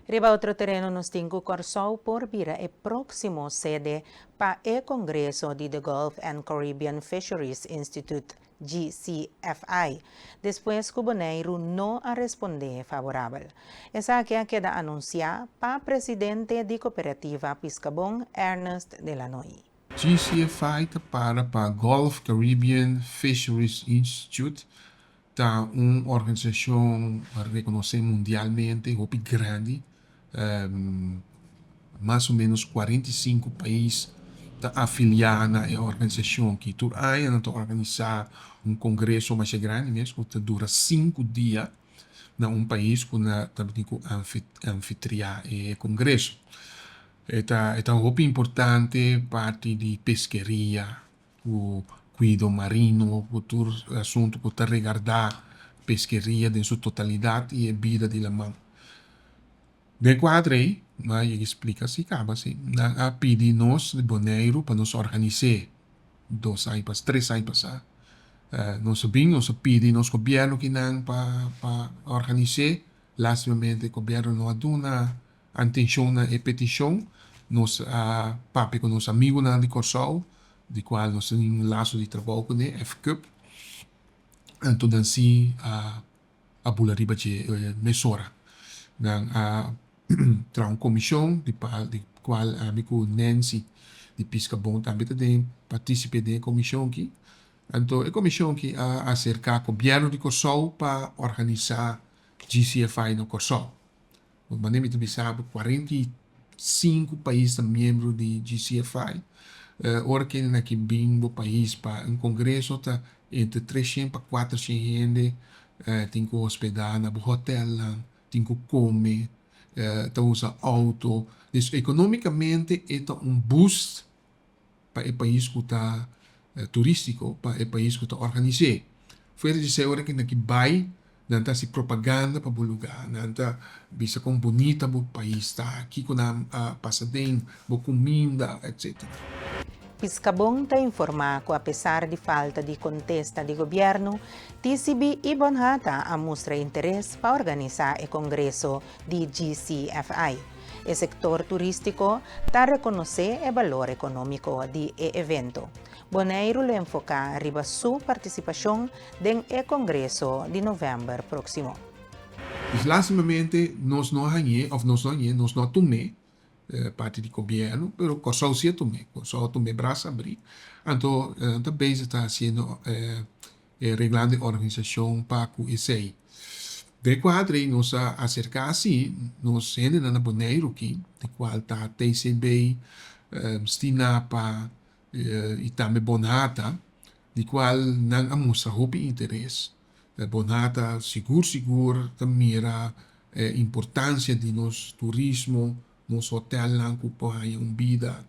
Riba otro tereno nos tin ku Kòrsou por bira e próksimo sede pa e kongreso di The Gulf and Caribbean Fisheries Institute, GCFI, despues ku Boneiru no a respondé favorabel. Esaki a keda anunsiá pa presidente di Kooperativa Piskabon, Ernest de Lanoy. GCFI ta para pa Gulf Caribbean Fisheries Institute, ta un organisashon rekonosé mundialmente, hopi grandi, mas o ménos 45 pais ta afiliá na e organisashon aki. Tur aña nan ta organisá un kongreso masha grandi mes ku ta dura 5 dia na un pais ku nan ta bin ku anfitriá e kongreso. E ta hopi importante parti di peskeria, ku kuido marino, ku tur asuntu ku ta regardá peskeria den su totalidat i e bida di laman. Den kuadro ei, m'a yega splika si kaba si, nan a pidi nos di Boneiru pa nos organis'é 2 aña pasá, 3 aña pasá. Nos a bin, nos a pidi nos gobièrnu kinan pa organis'é. Lástimamente gobièrnu no a duna atenshon na e petishon. Nos a papia ku nos amigunan di Kòrsou, di kual nos tin un laso di trabou kuné, FCUB. Anto nan sí a bula riba dje mesora. Nan a traha un komishon di kual ami ku Nancy di Piskabon tambe ta den partísipe den e komishon aki. Anto e komishon aki a aserká gobièrnu di Kòrsou pa organisá GCFI na Kòrsou. Manera mi ta bisa bo, 45 pais ta miembro di GCFI. Ora ku nan aki bin bo pais pa un kongreso, ta entre 300 pa 400 hende tin ku hospedá na bo hotelnan, tin ku kome, ta usa outo. Dus ekonómikamente e ta un boost pa e pais ku ta turístiko, pa e pais ku ta organis'é. Fuera di esei, ora ku nan aki bai, nan ta hasi propaganda pa bo lugá, nan ta bisa kon bunita bo pais ta, kiko nan a pasa den, bo kuminda, etcétera. Piskabon ta informá ku apesar di falta di kontesta di gobièrnu, TCB i Bonhata a mustra interes pa organisá e kongreso di GCFI. E sektor turístiko ta rekonosé e balor ekonómiko di e evento. Boneiru lo enfoká riba su partisipashon den e kongreso di novèmber próksimo. Dus lástimamente nos no a hañ'é, òf nos no hañ'é, nos no a tum'é parti di gobièrnu, pero Kòrsou sí a tum'é. Kòrsou a tum'é brasa abrí. Anto ta bezig ta hasiendo reglando e organisashon pa ku esei. Den kuadro ei nos a aserká sí nos hendenan na Boneiru aki, di kual ta TCB, Stinapa i tambe Bonhata, di kual nan a mustra hopi interes. Bonhata sigur sigur ta mira e importansia di nos turismo, nos hotelnan ku por haña un bida.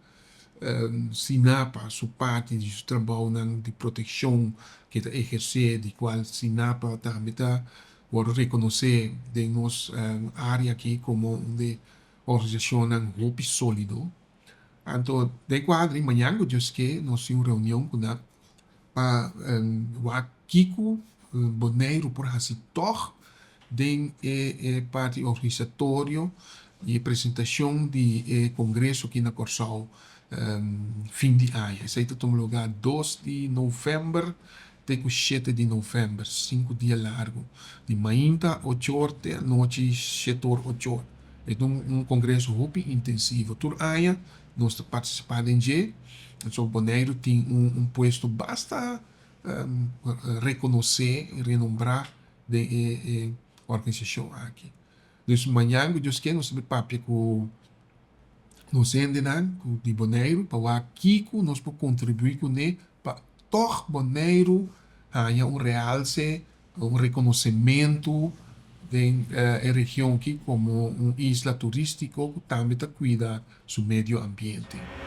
Stinapa su parti di su trabounan di protekshon ku ta ehersé, di kual Stinapa tambe ta wòrdu rekonosé den nos área aki komo un di organisashonnan hopi sólido. Anto den kuadro ei mañan ku Dios ke nos tin un reunion ku nan pa wak kiko Boneiru por hasi tòg den e parti organisatorio i e presentashon di e kongreso aki na Kòrsou fin di aña. Esei ta tuma lugá 2 di novèmber te ku 7 di novèmber, 5 dia largu. Di mainta 8 or te anochi 7 or, 8 or. E ta un kongreso hopi intensivo. Tur aña nos ta partisipá den dje. So Boneiru tin un puesto basta rekonosé i renombrá den e organisashon aki. Dus mañan ku Dios ke nos ta papia ku nos hendenan di Boneiru pa wak kiko nos por kontribuí kuné pa tòg Boneiru haña un realse, un rekonosementu den e region aki komo un isla turístiko ku tambe ta kuida su medio ambiente.